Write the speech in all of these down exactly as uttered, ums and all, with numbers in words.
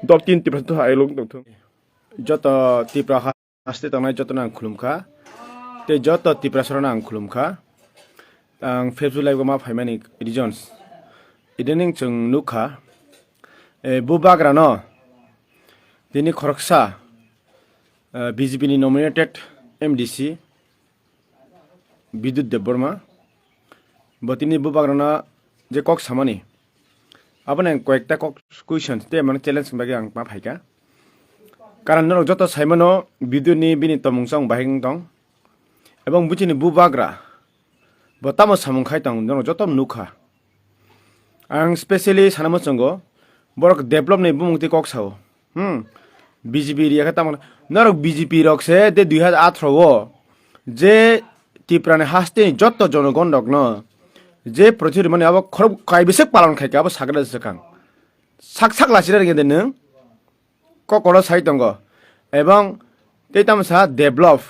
Top tin Tiprasa to hai lung tong thung. Joto Tipra ha-, haste tongnai joto nang khulum kha. Te joto Tiprasa rok nang khulum kha. Ang Facebook live ma phaimani reasons. Idaning chwng nukha. E, bubagra no. Tini khoroksa, e, B J P ni nominated M D C. Bidut Debbarma. Bo tini bubagrano je kok samani. Aboni ang koyekta kok question tei mane challenge bagwi ang ma phaikha. Karon norok joto saimano video ni bini tomung chong bahai wng tong. Ebong buchini bubagra. Bo tamo samung khai tong norok joto nukha. Ang specially sana muchungo, borok develop ni bumung tei kok sao. Hmm. B J P area khe tamo norok B J P rok se de dui hajar atharo o je Tipra ni haste ni jotto jonogon rok no je prochir mani abo khorok kai bisek palon khai ka abo sakra swkang. Sak sak lachira ringde nung. Kokoro sai tongo. Ebong tei tamo sa develop.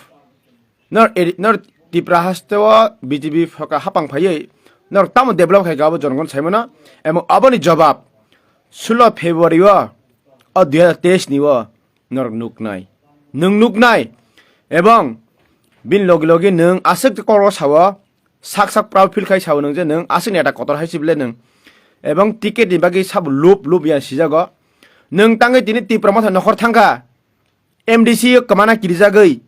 Nor eri-, nor Tipra haste o B J P phoka hapang phaiwi nor tamo develop khai ka abo jonogon saimano. Ebong aboni jobab sulo February o, o dui hajar teis ni o norok nuknai. Nwng nuknai. Ebong bini logi logi nwng aswk kokoro sao. Sak sak proud feel khai sao nwng je nwng aswk neta kotor hai se bele nwng. Ebong ticket ni bagwi sabo lup lup ya sijago. Nwng tangwi tini Tipra Motha nokhor thangkha. M D C o kwmana kirijagwi.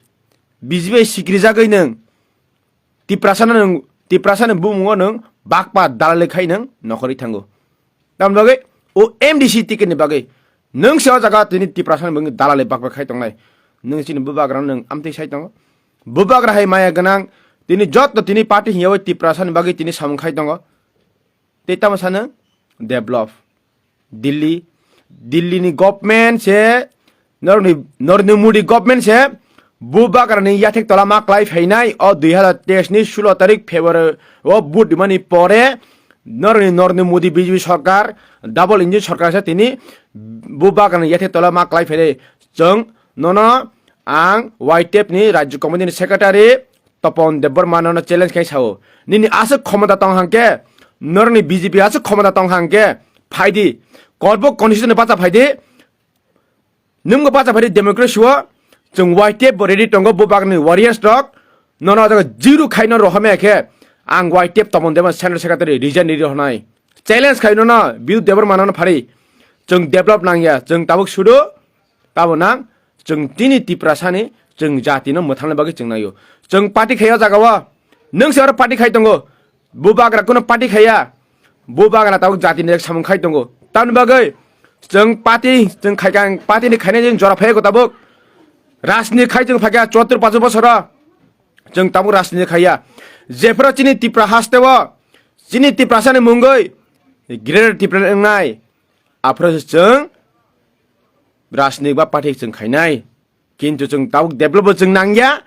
B J P sikrijagwi nwng. Tiprasa no nwng, Tiprasa ni bumungo nwng bakpa dalali khai nwng nokhorwi thango. Tamni bagwi o M D C ticket ni bagwi nwng se o jaga tini Tiprasa ni bagwi dalali bakba khai tongnai. Nwng chini bubagra nwng amtwi sai tongo. Bubagra hai maya gwnang tini jotto tini party hiyawi Tiprasa ni bagwi tini samung khai tongo. Tei tamo sano develop. Delhi, Delhi ni government se Narendra, Narendra Modi government se bubagra ni yathek tola ma klai phainai o dui hajar teis ni sulo tarik February o vote rimani pore norni Narendra Modi B J P sarkar double engine sarkar se tini bubagra ni yathek tola ma klai phainai. Chwng nono ang Y T F ni Rajya Committee ni secretary Topon Debbarma nono challenge khai sao. Nini aswk khomota tong hangke, norni B J P aswk khomota tong hangke, phaidi. Korbo constitution ni bacha phaidi. Nwngbo bacha phaidi democracy o. Chwng Y T F bo ready tongo, bubagra ni warriors rok. Nono jaga zero khaino rohome khe, ang Y T F Topon Debbarma Central Secretary resign riri honai. Challenge khai nono, Bidut Debbarma nono phari. Chwng develop nangya, chwng tabuk sudu. Tabo nang chwng tini Tiprasani chwng jatino mwthalna bagwi chwng naio. Chwng party khaiya jagao. Nwng se oro party khai tongo. Bubagra kuno party khaiya. Bubagra tabuk jatini samung khai tongo. Tamni bagwi chwng party, chwng khaikha, party ni khainai jora phaiya ko tabuk. Rajniti khai chwng phaikha chuattor pacho bosoro. Chwng tabuk rajniti khaiya. Jephru chini Tipra hasteo, chini Tiprasani mungwi Greater Tipra wngnai. Aphuru se chwng rajnik ba party chwng khainai. Kintu chwng tabuk develop bo chwng nangya,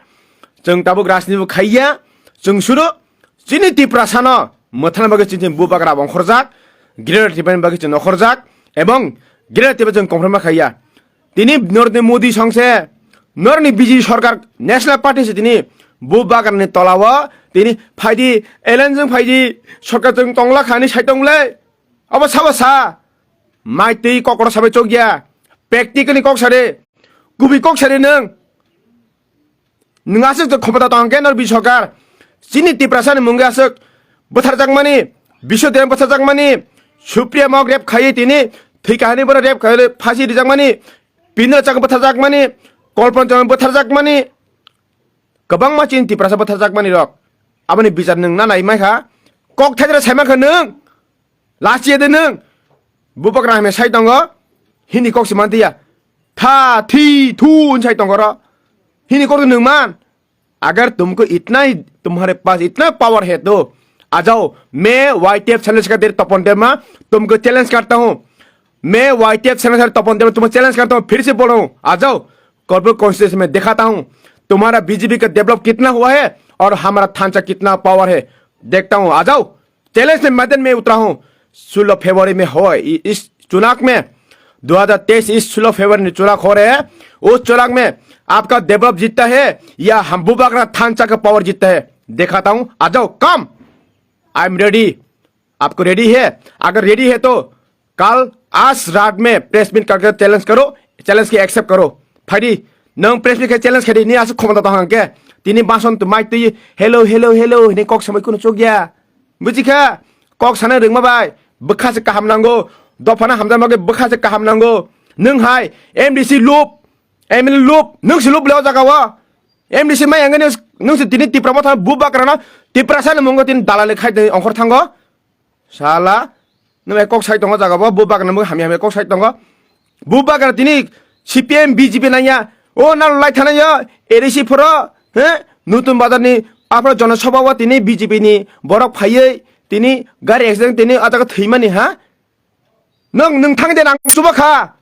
chwng tabuk rajnik bo khaiya, chwng suru chini Tiprasano mwthana bagwi chini bubagra bongkhorjak, Greater Tiprani bagwi chwng nokhorjak, ebong Greater Tipra chwng confirm khaiya. Tini norni Modi songse, norni B J P sarkar, National Party se tini bubagrani tolao tini phaidi, alliance jwng phaidi, sarkar chwng tongla khani sai tongle. Obo sabo sa. Mai twi kokoro sabai chokya. Practical ni kok sare. Kubui kok sare nwng. Nwng aswk je khomota tong khe nor bi sarkar. Chini Tiprasa ni mungwi aswk bwtharjakmani, Biswa Debbarma bwtharjakmani, Supriya mok rep khaiwi tini thwi kahani boro rep khaiwi phasi rijakmani, Pindra Chakma bwtharjakmani, Kalpana Chakma bwtharjakmani, kwbangma chini Tiprasa bwtharjakmani rok. Aboni bichar nwng na nai mai kha. Kok thaidra sai man kha nwng. Last year de nwng. Bubagra hame sai tongo. Hindi kok se mantiya. Tha, thi, thu, hwn sai tongo ro. Hindi kok de nwng man. अगर तुमको इतना ही, तुम्हारे पास इतना पावर है तो आ जाओ, मैं YTF channel से तेरे तपन देमा, तुमको चैलेंज करता हूँ। मैं वाईटीएफ चैनल से तपन देमा, तुमको चैलेंज करता हूँ, फिर से बोल रहा हूँ, आ जाओ, करपुर कॉन्स्टिट्यूंसी में दिखाता हूँ, तुम्हारा बीजेपी का डेवलप कितना हुआ है और हमारा थानचा कितना पावर है, देखता हूँ, आ जाओ। चैलेंज के मैदान में उतरा हूँ। सोलह फरवरी में हो इ-, इस चुनाव में, दो हज़ार तेईस इस सोलह फरवरी में चुनाव हो रहे हैं। उस चुनाव में आपका डेवलप जीतता है या हम बुबागरा थानचा का पावर जीतता है, दिखाता हूँ। आ जाओ, कम। I am ready. आपको रेडी है? अगर रेडी है तो कल आज रात में प्रेस मीट करके चैलेंज करो, चैलेंज के एक्सेप्ट करो। Phaidi, nwng press meet khe challenge khaidi, ni aswk khomota tong hwnkhe. Tini bason tu mic twi hello, hello, hello hwnwi kok samai kheno chukya. Buji kha, kok sana rwngma bai, bwkha se kaham nango, dophano hamjakma khe bwkha se kaham nango. Nwng hai M D C lup, M L A lup, nwng se lup le o jaga o. M D C mai ang nwng se tini Tipra motha bubagra no, Tiprasa ni mungo tini dalali khai twi ongkhor thango. Sala, nwng bai kok sai tongo jaga bo, bubagra nwng hamya hamya kok sai tongo. Bubagra tini C P M B J P nangya, o nang lai thana yo, A D C phoro, he? Nutun bazar ni aphro Jana Sabha o tini B J P ni borok phaiwi tini gari accident tini o jaga thwimani ha? Nwng, nwng thang de nang chuba kha.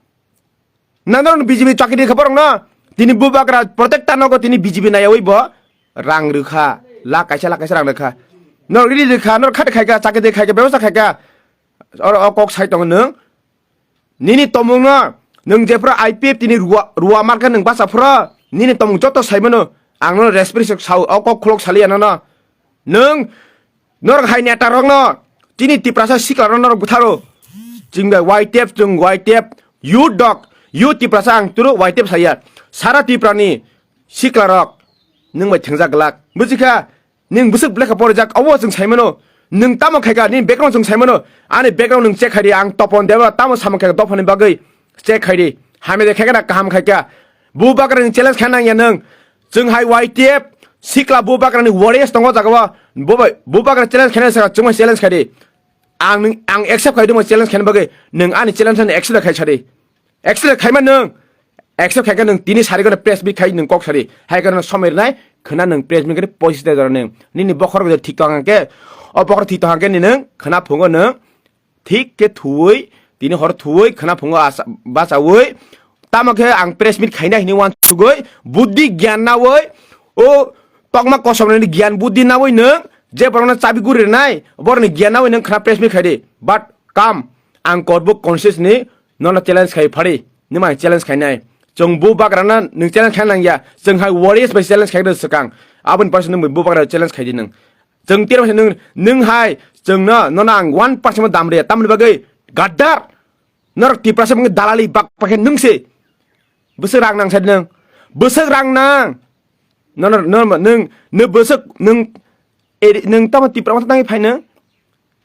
Nang norok B J P chakri rikha borok no. Tini bubagra protector nogo tini B J P nayawi bo rang rikha. Lakh kaisa, lakh kaisa rang rikha. Norok riri rikha, norok khat khaika, chakri de khaika, bebosta khaika. Oro o kok sai tongo nwng. Nini tomung no, nwng jephru I P F tini ruwa, ruwa marka nwng bacha phro. Nini tomung joto sai mano. Ang no respect sao, o kok khulok saliya no no. Nwng, norok hai neta rok no, chini Tiprasa sikla rok norok butharo. Chwng bai Y T F, chwng Y T F, youth dok, youth Tiprasa ang turu Y T F saya. Sara Tipra ni sikla rok, nwng bai thengjak glak. Buji kha, nwng bwswk lekha porijak, obo chwng sai mano. Nwng tamo khai kha, nini background chwng sai mano. Ani background nwng check khai di, ang Topon Debra tamo samung khai kha dophani bagwi. Check khai di. Hamya de khai kha na kaham khai kha. Bubagra ni challenge khai nang ya nwng. Chwng hai Y T F sikla bubagra ni warriors tongo jaga o. Bo bai bubagra challenge khai na saka chwng bai challenge khai di. Ang nwng, ang accept khai di mo challenge khai bagwi. Nwng ani challenge ni accept khai sadi. Accept khai ma nwng. Accept khai kha nwng tini sari gana press meet khai nwng kok sadi. Hai gana somai rwnai khna nwng press meet khai poisis de jora nwng. Nini bokhor bai thik tong hangke. O bokhor thik tong hangke ni nwng khna phungo nwng. Thik khe thuwi, tini hor thuwi, khna phungo asa-, bachawi. Tamo khe ang press meet khaina hini wansugwi, buddhi gyan nawi, o tokma kosom ni gyan buddhi nawi nwng, je borokno chabi guri rwnai, borokni gyan nawi nwng khna press meet khaidi. But kam, ang Korbuk conscious ni nono challenge khai phari, nwng ang challenge khainai. Chwng bubagrano nwng challenge khaina nangya, chwng hai warriors bai challenge khai swkang. Aboni parsa nwng bubagrano challenge khaidi nwng. Chwng tiro nwng, nwng hai, chwngno, nono ang one percent bo dam rwya, tamoni bagwi gaddar, norok Tiprasa bangwi dalali bak pakhe nwng se. Bwswk rang nang sadi nwng. Bwswk rang nang. Nono, nono, nwng, nwng bwswk, nwng, eri, nwng tamo Tipra motha tangwi phai nwng.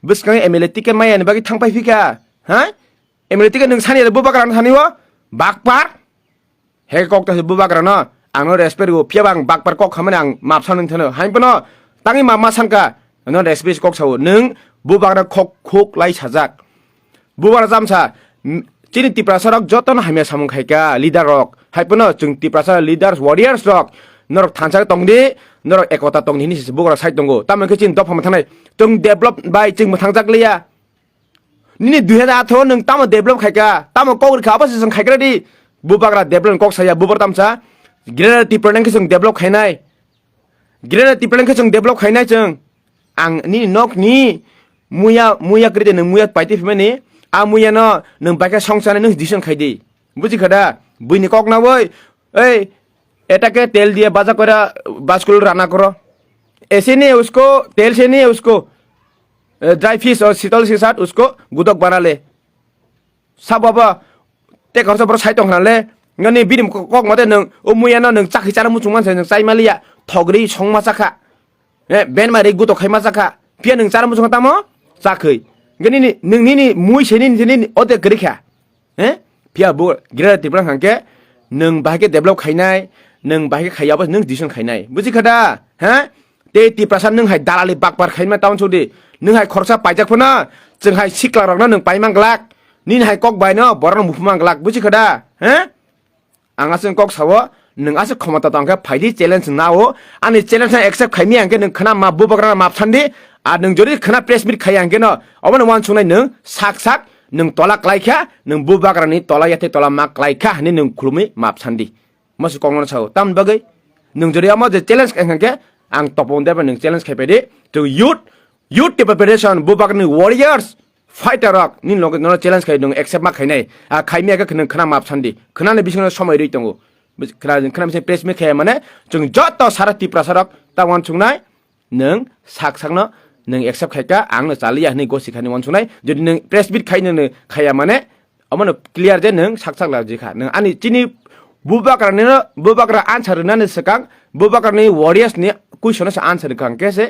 Bwskango M L A ticket maya ni bagwi thang pai phika. Ha? M L A ticket nwng sani bubagra no sani o. Bakpar. He kok ta bubagrano ang no respect rwo, phiya ba ang bakpar kok khamani ang map sanwi thano. Hain phano tangwi map ma sanka, no respect kok sao. Nwng bubagra khok khuk lai sajak. Bubagra jamsa, m-, chini Tiprasa rok jotono hamya samung khaika, leader rok. Hai phano chwng Tiprasa leaders, warriors rok. Norok thansa tongdi, norok ekota tongdi hini se bubagra sai tongo. Tamo khe chini dopha mwthangnai. Chwng develop bai chwng mwthangjak liya. Nini dui hajar atharo nwng tamo develop khaika, tamo kok rikha, abo se chwng khaikra di. Bubagra develop kok saya, bubar tamsa. Greater Tipraland khe chwng develop khainai. Greater Tipraland khe chwng develop khainai chwng. Ang nini nok ni muya, muya kwrwi de nwng muya paitwi phimani. A muya no nwng bai khe song chanai nwng decision khai di. Buji kha da? Buini kok na boi. Ei, eta ke tel diye baja kora baskul rana koro. Ese nahi hai usko, tel se nahi hai usko. Eh, dry fish aur sital ke saath usko gudok bana le. Sabo abo, te khorsa boro sai tong khna le. Ngani bini kok, kok mate nwng, o muya no nwng chakhi chara muchung mansa nwng chai maliya. Thogri song ma chakha. Eh, ben mari guto khai ma chakha. Phiya nwng chara muchung tamo? Chakhwi. Ngani ni, nwng nini mui se nini, nini ote kwrwi kha. He? Phiya bo Greater Tipraland hwnkhe nwng bahai khe develop khainai, nwng bahai khe khaiya abo nwng decision khainai. Buji kha da? He? Tei Tiprasa nwng hai dalali bakpar khaima taun sudi. Nwng hai khoroksa paijak phano, chwng hai sikla rokno nwng paimang glak. Nini hai kok bai no borok no muphumang glak. Buji kha da? He? Ang aswk kok sao, nwng aswk khomota tong khe phaidi challenge nao, ani challenge no accept khaimi hwnkhe nwng khna map bubagra map sandi, ar nwng jodi khna press meet khai hwnkhe no, obono uansuknai nwng sak sak, nwng tola klai kha, nwng bubagrani tola yathai tola ma klai kha hwnwi nwng khulumwi map sandi. Mosok kokno sao, tamni bagwi nwng jodi omo je challenge khai hwnkhe, ang Topon Debra nwng challenge khai phaidi, chwng youth, youth Tiprasa Federation, bubagrani warriors, fighter rok, nini loge nono challenge khai nwng accept ma khainai. A khaimya khe nwng khna map sandi. Khnani bisingo somoi rwi tongo. Khna, khna bising press meet khaya mane chwng joto sara Tiprasa rok ta uansuknai nwng sak sakno nwng accept khaika, ang no chaliya hwnwi gosi khani uansuknai. Jodi nwng press meet khai nwng khaya mane Omono clear je nwng sak sak lajikha. Nwng ani chini bubagrani no, bubagra answer rwnani swkang, bubagrani warriors ni question no se answer rwkha hwnkhe se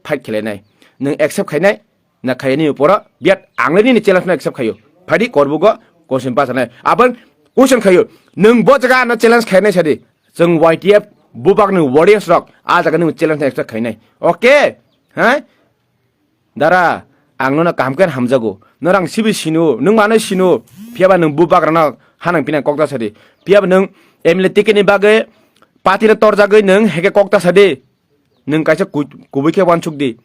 fight khelainai. Nwng accept khainai, na khaini uporo, biat ang le nini challenge no accept khaio. Phaidi korbugo question pasanai. Abang question khaio. Nwng bo jaga ano challenge khainai sadi. Chwng Y T F bubak ni warriors rok a jaga ni challenge no accept khainai. Okay? Ha? Dara, ang nono kaham khe hamjago. Norang sibi sino, nwng mano sino. Phiyaba nwng bubak rano hanang pinang kokta sadi. Phiyaba nwng M L A ticket ni bagwi party no torjagwi nwng heke kokta sadi. Nwng kaisa ku-, kubui khe wansuk di.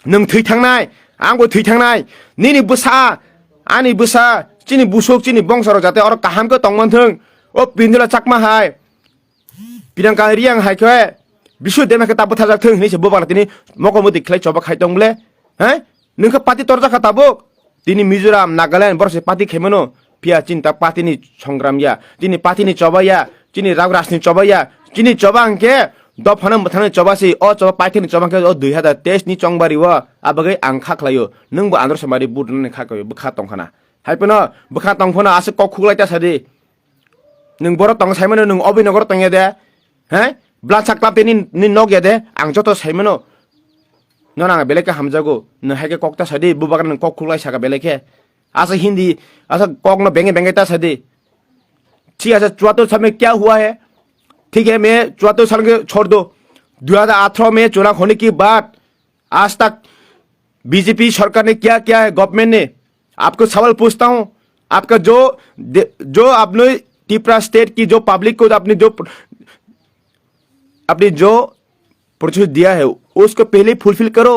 Nwng thwi thangnai, ang bo thwi thangnai. Nini bwsa, ani bwsa, chini busuk, chini bongsorok jate oro kaham khe tong manthwng. O Pindula Chakma hai. Pirang kang Riang hai khe, Bisu Dema khe ta bwthajak thwng hinwi se bubagra tini mokol mwtwi khlai choba khai tong bole. He? Nwng khe party torjak kha tabuk. Tini Mizoram, Nagaland, borok se party khaimano. Phiya chini ta party ni songram ya, chini party ni choba ya, chini rag rajni choba ya, chini choba hwnkhe dophano mwthangni choba se, o choba paithakni choba hwnkhe o dui hazar teis ni chongbari o, abagwi ang kha khlaio, nwngbo Andhra Somari vote rwnani kha khlaio, bwkha tongkhana. Haiphano bwkha tongphano aswk kok khuklai ta sadi. Nwng borok tongo saimano, nwng oboni nogoro tongya de? He? Bwlachak club tei ni, ni nogya de? Ang joto saimano. Nono ang belai khe hamjago. Nwng hai khe kok ta sadi, bubagra nwng kok khuklai saka belai khe. Asa Hindi, asa kokno benge benge ta sadi. ठीक है, चौहत्तर साल में क्या हुआ है? ठीक है, मैं चौहत्तर साल के छोड़ दो। दो हज़ार अठारह में चुनाव होने के बाद आज तक बीजेपी सरकार ने क्या किया है, गवर्नमेंट ने? आपको सवाल पूछता हूँ, आपका जो दे-, जो आपने त्रिपुरा स्टेट की जो पब्लिक को आपने जो, आपने जो प्रोसेस दिया है, उसको पहले फुलफिल करो,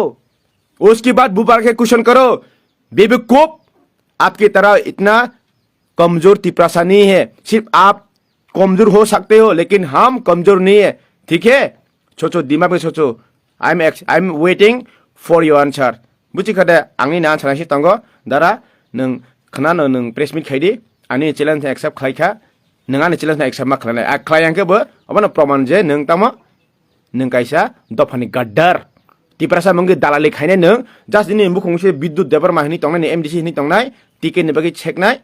उसके बाद बुबारा के क्वेश्चन करो। बेवकूफ, आपकी तरह इतना कमजोर तिपरासा नहीं है। सिर्फ आप कमजोर हो सकते हो, लेकिन हम कमजोर नहीं है। ठीक है? सोचो, दिमाग में सोचो। I am ex-, I am waiting for your answer. Buchi khade, angni na answer nasi tongo. Dara, nung khana no nung press meet khaidi. Ani challenge accept khlai kha. Nung ani challenge accept ma khlai nai. A khlai yang khe bo, abano proman je nung tamo. Nwng kaisa dophani gaddar. Tiprasa mungwi dalali khainai nwng. Just nini bukhung se Bidyut Debbarma hinwi tongnai, ni M D C hinwi tongnai. Ticket ni bagwi cheknai.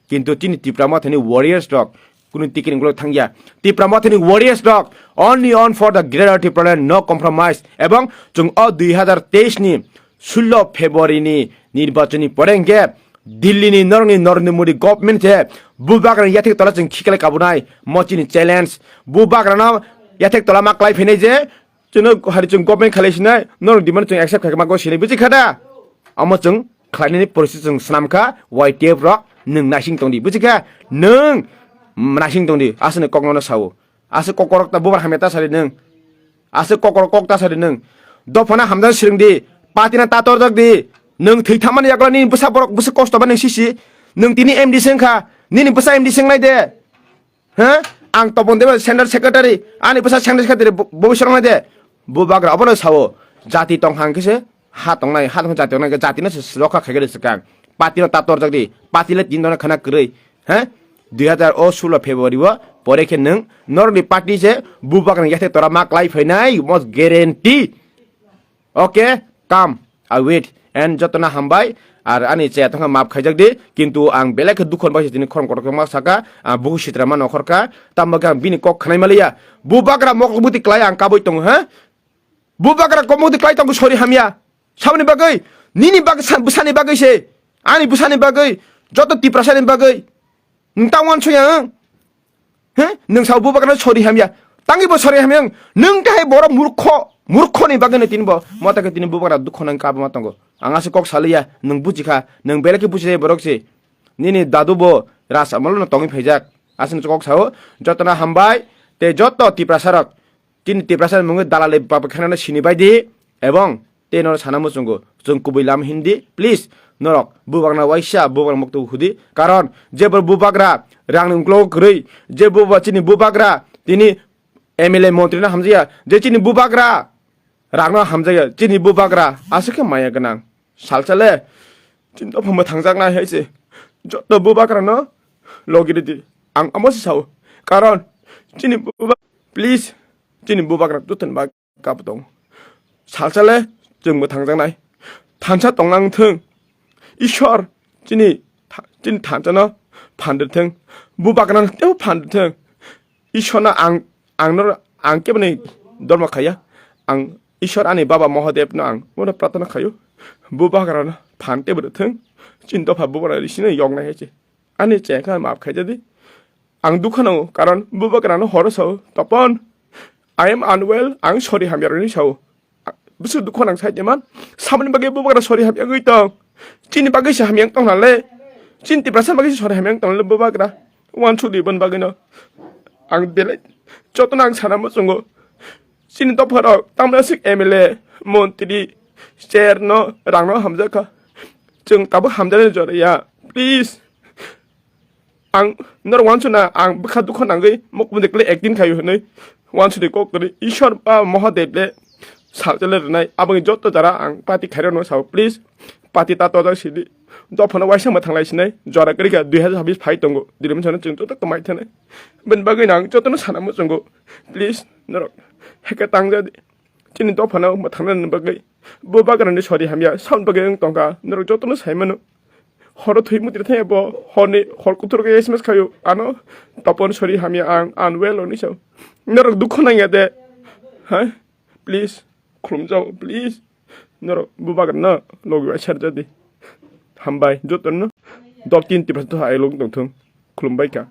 Kintu chini Tipra Mothani warriors rok kunu ticket ni ulo thangya. Tipra Mothani warriors rok only on for the greater Tipraland, no compromise. Ebong chwng o dui hazar teis ni sullo February ni nirbachon ni pore hwnkhe Delhi ni norokni Narendra Modi government se bubagra yathek tola chwng khiklai kabunai mo chini challenge. Bubagra no yathek tola ma klai phinai je chwngno hari chwng government khalai sinai norok demand chwng accept khai ma go sinai buchi khada. Amo chwng khlainani porisi chwng swnam kha Y T F rok nwng naising tongdi buchi kha nwng naising tongdi aswkni kokno no sao. Aswk kokorok ta bubar hamya ta sadi nwng. Aswk kokorok kok ta sadi nwng. Dophano hamjak swrwng di. Party no tator jak di. Nwng thwi thammani yagulo nini bwsa borok bwswk kosto ba nwng sisi. Nwng tini M D C wngkha. Nini bwsa M D C wngnai de. Ha? Ang Topon Debbarma Central Secretary. Ani bwsa Central Secretary bo-, bo bwswk wngnai de. Bubagra obono sao. Jati tong hang khe se ha tongnai, ha tong jati tongnai, jati no se rokha khai khe swkang. Party no tator jak di. Party le tin dona khana kwrwi. He? Dui hazar o sulo February o pore khe nwng norokni party se bubagra yathek tora ma klai phainai, most guarantee. Okay, come, I wait. And jotona hambai, ar ani chaya tongkha maaf khaijak di, kintu ang belai khe dukho bai tini khorang kotor khe ma saka, ah, buku sitra ma nokhor kha, tamo khe ang bini kok khnai maliya. Bubagra mokol buti klai ang kabui tongo, ha? Bubagra kok buti klai tongo sori hamya. Saboni bagwi, nini bagwi sa-, bwsani bagwi se, ani bwsani bagwi, joto Tiprasani bagwi. Nwng ta uansukya, ang? He? Nwng sao bubagrano sori hamya. Tangwi bo sori hamya, ang? Nwng tahai borok murkho, murkhoni bagwino tini bo, mota khe tini bubagra dukho nang kabuma tongo. Ang aswk kok saliya, nwng buchikha, nwng belai khe buchijai borok se. Nini dadu bo Raj Amalono tongwi phaijak. Aswk kok sao, jotona hambai, tei joto Tiprasarok. Chini Tiprasa mungwi dalali baba khanano sini bai di, ebong tei norok sana muchungo, chwng kubui lama hindi, please, norok bubakna waisa, bubakna mokto hudi, karon je bo bubagra rangni uklok kwrwi, je buba chini bubagra tini M L A montri no hamjaya, je chini bubagra rangno hamjaya, chini bubagra aswk khe maya gwnang. Salsa le, chini dophano mwthangjaknai hai se. Joto bubagrano logi ridi. Ang amo se sao. Karon, chini buba-, please, chini bubagra joto ni bagwi kap tong. Salsa le, chwng mwthangjaknai. Thansa tongna wng thung. Ishwar, chini tha-, chini thansa no phan rwthwng, bubagra no teibo phan rwthwng. Ishwar no ang, ang no, ang kebo ni dormo khaiya. Ang Ishwar ani Baba Mahadev no ang bono prarthana khaio. Bubagra no phan teibo rwthwng. Chini dopha bubagra risi no yoknai hai se. Ani chengkha maaf khaijadi. Ang dukha nango, karon bubagra no horo sao, "Topon, I am unwell, ang sori hamya rwni sao." Bwswk dukha nang sai teman, samani bagwi bubagra sori hamya wngwi tong. Chini bagwi se hamya wng tong nale. Chini Tiprasa bagwi se sori hamya wng tong nale bubagra. Wansuk di boni bagwi no. Ang belai jotono ang sana muchungo. Chini dopharok tamni aswk M L A, montri, chair no, rang no hamjakha. Chwng tabuk hamjaknai jora ya. Please. Ang norok wansukna ang bwkha dukha nangwi mukhundi kwlwi acting khaio hinwi wansukdi kok kwrwi Ishwar ba Mahadev le salchale rwnai. Aboni joto jora ang party khairokno sao, please party ta tojak sidi. Dophano waisa mwthang lai sinai jora kwrwi kha dui hazar chabbish phai tongo. Diri mwnsa no chwng joto kwmai thanai. Bini bagwi no ang jotono sana muchungo. Please norok heke tangjadi. Chini dophano mwthangna bagwi bubagrani sori hamya sound bagwi wng tongkha, norok jotono sai mano. Horo thwi mutri thai bo horni hor kuthur khe S M S khaio ano, "Topon sori hamya ang unwell," hwnwi sao. Norok dukha nangya de? Ha? Please khulumjao, please. Norok bubagrano logi bai serjadi. Hambai jotono. Doptin Tiprasa to hai log tongthung. Khulumbai kha.